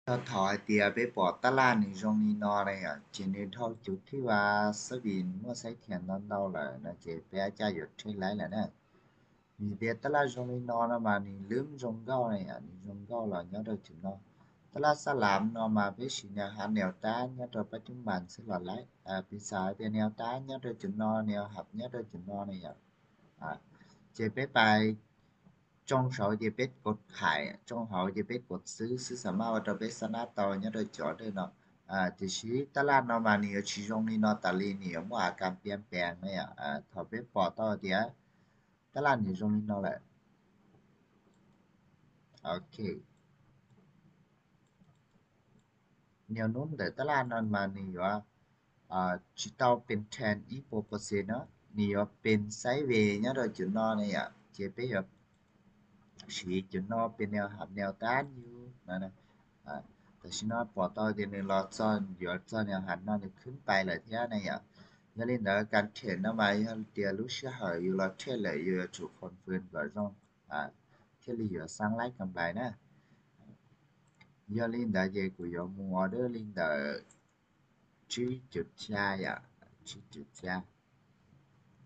ເທົ່າ ເທົ່າໄອເດຍໄປປອກຕະຫຼາດນີ້ ຊ່ວງນີ້ເນາະ ເນາະ ເຈນີ້ເທົ່າຈຸດທີ່ວ່າສະວິນໝົດໃຊ້ທຽນນອນເຕົາແລ້ວເນາະ ເຈໄປອາຈານຢູ່ເທຣດໄລແລ້ວເນາະ ມີແຕ່ຕະຫຼາດຊ່ວງນີ້ເນາະ ມານີ້ລືມຊ່ວງເກົ່າເນາະ ນີ້ຊ່ວງເກົ່າແລ້ວ ຍອດດອຍຈຸດເນາະ ຕະຫຼາດສະຫຼາມເນາະ ມາເປັນສີແນວຮັບແນວຕ້ານ ຍອດດອຍປັດຈຸບັນຊື້ຫຼອດໄລ ອາ ເປັນສາຍແຕ່ແນວຕ້ານ ຍອດດອຍຈຸດເນາະ ແນວຮັບ ຍອດດອຍຈຸດເນາະ ນີ້ ອາ ເຈໄປໄປ ຈອງເຂົາຈະເປັນກົດຂາຍ ຈອງເຂົາຈະເປັນກົດຊື້ ຊື້ສາມາດວ່າຕ້ອງໄປຊະນະຕໍ່ຍອດດອຍຈຸດເດີເນາະ ອາ ຈະຊີ້ຕະຫຼາດເນາະ ມານີ້ຊິຊ່ວງນີ້ເນາະ ຕາລີນີ້ໝົດອາການປ່ຽນແປງເນາະ ອາ ເຂົ້າໄປປອກຕໍ່ເດຍ ຕະຫຼາດນີ້ຊ່ວງນີ້ເນາະແຫຼະ ໂອເຄ ແນວໂນ້ມເດີຕະຫຼາດນັ້ນມານີ້ວ່າ ອາ ຊິເຕົາເປັນແທ່ນອີກບໍ່ເປີເຊັນເນາະ ນີ້ວ່າເປັນໄຊເວຍຍອດດອຍຈຸດເນາະ ນີ້ອະ ເຈໄປແບບ ສີຈຸດເນາະ ເປັນແນວຮັບແນວຕ້ານຢູ່ນັ້ນນະ ອາ ແຕ່ຊິນອນປອກຕໍ່ເດນລອດຊອນ ຢູ່ຈອນແນວຮັບເນາະ ຂຶ້ນໄປແລ້ວເທື່ອນີ້ອະ ຍາລິນເດີການເທຣດນຳມາ ຍາເດຍລູເຊຍເຮີຢູ່ລອດເທຣດເລີຍ ຢູ່ຖືກຄອນເຟີມກໍຕ້ອງ ອາ ເທຣດລີຢູ່ສ້າງລາຍກຳໄລນະ ຍາລິນເດີເຈກູຢອມມູອອເດີລິນເດີ ຈີຈຸດຈາຍາ ຈີຈຸດຈາ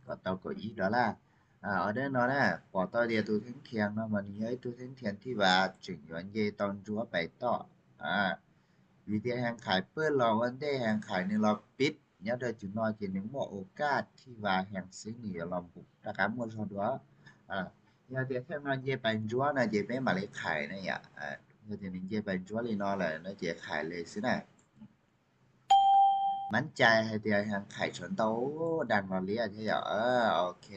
ກໍເຕົາກໍອີດອລລາ ອາ ອອເດີເນາະນະ ປອກຕໍ່ເດຍຕູ້ເທິງທຽງເນາະ ມັນມີໄອ້ຕູ້ເທິງທຽງທີ່ວ່າຈຶ່ງຍວນເຢຕ້ອງຈົວໄປຕໍ່ ອາ ວິທີແຮງຂາຍເປີດລອວັນເດແຮງຂາຍນີ້ລອບປິດ ຍາດດອຍຈຸດເນາະ ເຈໜຶ່ງໝົດໂອກາດທີ່ວ່າແຮງຊື້ນີ້ລອບບຸກ ຕະກາໝົດຊອດວ ອາ ຍາດເດຍແທ່ງນອນເຢໄປຈົວນະ ເຈເປັນມາເລຂາຍນະ ອາ ຍາດເດຍນີ້ເຢໄປຈົວລີເນາະ ແລ້ວເນາະ ເຈຂາຍເລີຍຊິນະ ໝັ້ນໃຈໃຫ້ເດຍແຮງຂາຍຊົນໂຕ ດັນມາເລຍເທຍ ເອີ ໂອເຄ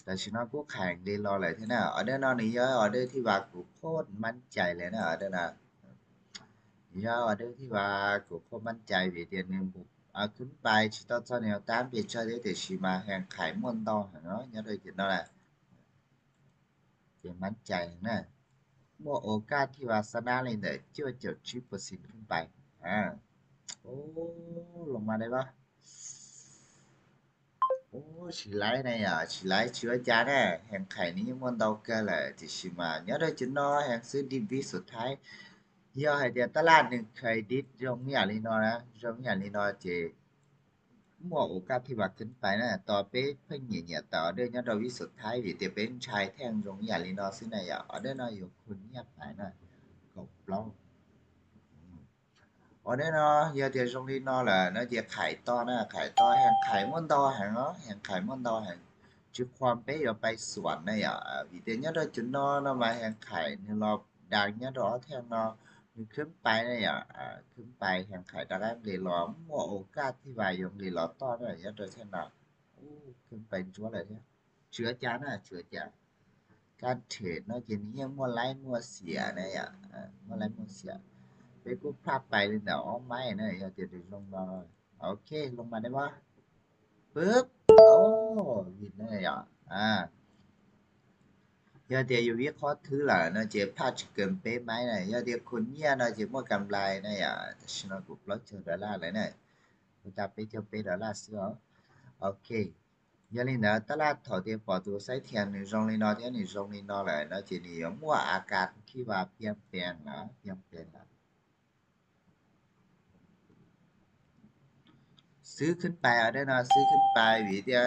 ແຕ່ຊິນອນກູຂາຍເດລອແຫຼະເທຍນະ ອອເດີເນາະ ນີ້ຍອດອອເດີທີ່ວ່າກູໂຄດໝັ້ນໃຈເລີຍນະ ອອເດີນະ ຍອດອອເດີທີ່ວ່າກູໂຄດໝັ້ນໃຈເວເດຍໜຶ່ງບຸກ ອາ ຂຶ້ນໄປຊິຕໍ່ຈອກແນວຕ້ານເປັນເຊີເດ ແຕ່ຊິມາແຮງຂາຍມ້ວນຕໍ່ຫັ້ນເນາະ ຍອດເດີເຈັດເນາະ ແຫຼະ ເຈໝັ້ນໃຈນະ ໝົດໂອກາດທີ່ວ່າຊະນະເລີຍເດີ ເຈົ້າເຈົ້າສິບເປີເຊັນຂຶ້ນໄປ ອາ ໂອ້ ລົງມາໄດ້ບໍ່? ໂອ້ ຊິໄລນະ ຊິໄລຊິວ່າຈານະ ແຮງຂາຍນີ້ຍັງມ່ວນເຕົາເກີນແຫຼະ ທີ່ຊິມາຍອດດອຍຈຸດເນາະ ແຮງຊື້ດິບວິສຸດທ້າຍ ຍອດໃຫ້ເດຍຕະຫຼາດໜຶ່ງເຄີຍດິດ ຢອງຍາລີເນາະນະ ຢອງຍາລີເນາະ ເຈ ໝົດໂອກາດທີ່ວ່າຂຶ້ນໄປນະ ຕໍ່ໄປເພິ່ນເຫຍຍະຕໍ່ເດີຍອດດອຍວິສຸດທ້າຍ ວິເຕເປັນຊາຍແທ່ງຢອງຍາລີເນາະ ຊື້ນະ ອອເດີເນາະ ຢູ່ຄົນຍຽບໄປນະ ກໍບລັອກ ອອເດີເນາະ ຍາດເດຍຊ່ວງນີ້ເນາະ ແລ້ວເນາະ ເດຍຂາຍຕໍ່ນະ ຂາຍຕໍ່ ແຮງຂາຍມ້ວນຕໍ່ແຮງເນາະ ແຮງຂາຍມ້ວນຕໍ່ແຮງ ຈະຄວາມໄປຢາໄປສວນນະ ອາ ວິເຕຍອດດອຍຈຸດເນາະ ເນາະ ມາແຮງຂາຍໃນລອບດັງຍອດດອຍແທ່ງເນາະ ຂຶ້ນໄປນະ ອາ ຂຶ້ນໄປແຮງຂາຍຕະແລງເດລອ ໝົດໂອກາດທີ່ວ່າຢອງເດລອຕໍ່ນະ ຍອດດອຍແທ່ງເນາະ ໂອ້ ຂຶ້ນໄປຈົວເລີຍເນາະ ເຊື່ອຈານະ ເຊື່ອຈານ ການເທຣດເນາະ ເກມນີ້ຍັງມົວໄລມົວເສຍນະ ອາ ມົວໄລມົວເສຍ ເປັນກູພາບໄປເລີຍນະ ອອກໄມ້ນະ ຢາກຈະໄດ້ລົງມາ ໂອເຄ ລົງມາໄດ້ບໍ່? ປຶບ ໂອ້ ວິນເລີຍ ອາ ຢາກຈະຢູ່ວິເຄາະຖືຫຼາຍເນາະ ເຈພາດຈະເກີນເປໄມ້ນະ ຢາກຈະຄົນເຫຍຍະເນາະ ເຈໝົດກຳໄລນະ ອາ ແຕ່ຊິນອນກູບລັອກເຈີດອລລາເລີຍນະ ກູຈະໄປເຈີເປດອລລາຊື້ເອົາ ໂອເຄ ຢ່າລືມເດີ ຕະຫຼາດເຖົາເຕຍປໍຕູໄຊທຽງໜຶ່ງຊ່ອງລີເນາະ ທຽງໜຶ່ງຊ່ອງລີເນາະແຫຼະເນາະ ເຈນີ້ໝວດອາກາດທີ່ວ່າປ່ຽນແປງນະ ປ່ຽນແປງນະ ຊື້ຂຶ້ນໄປເອົາເດີເນາະ ຊື້ຂຶ້ນໄປ ວິທະຍາ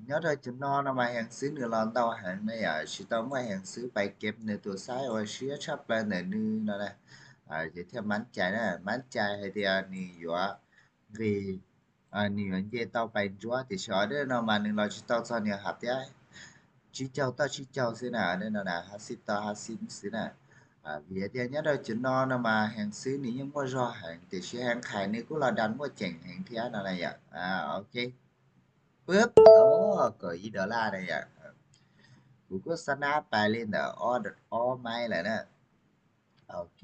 ຍອດດອຍຈຸດເນາະ ນຳມາແຮງຊື້ໜຶ່ງລອນເຕົາແຮງນະ ຊິຕ້ອງມາແຮງຊື້ໄປເກັບໜຶ່ງຕູໄຊໂອເຊຍຊັບແປນໜຶ່ງເນາະ ອາ ຈະທຽບໝັ້ນໃຈນະ ໝັ້ນໃຈໃຫ້ເດຍນີ້ຢູ່ວ່າ ເດ ອາ ນີ້ມັນເຈເຕົ້າໄປຈົວ ຕິເຊອເດີເນາະ ມາໜຶ່ງຮ້ອຍຊິເຕົ້າຊອນນີ້ຮັບເດ ຊິເຈົ້າຕໍ່ຊິເຈົ້າຊິນະ ເດີເນາະນະ ຫ້າສິບຕໍ່ຫ້າສິບຊິນະ ອາ ເວຍເດຍຍາດອຍຈຸດເນາະ ນຳມາແຮງຊື້ນີ້ຍັງບໍ່ຊໍແຮງ ຕິຊິແຮງຂາຍນີ້ກູລາດັນບໍ່ເກັ່ງແຮງເທຍເນາະນະ ອາ ໂອເຄ ປຶບ ໂອ້ ກໍອີດອລລາໄດ້ ອາ ກູໂຄສະນາໄປເລີຍເນາະ ອໍ ອໍໄມ້ແຫຼະນະ ໂອເຄ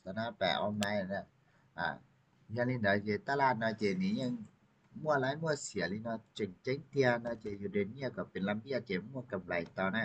ສະນາໄປເອົາໄມ້ນະ ອາ ຢ່າຫຼິ້ນດອກເຈ ຕະຫຼາດເນາະເຈນີ້ຍັງມົວໄລມົວເສຍເລີຍເນາະ ເຈັງເຈັງເຕຍເນາະເຈ ຢູ່ເດືອນນີ້ກໍເປັນລຳບຽກເຈ ມົວກຳໄລຕໍ່ນະ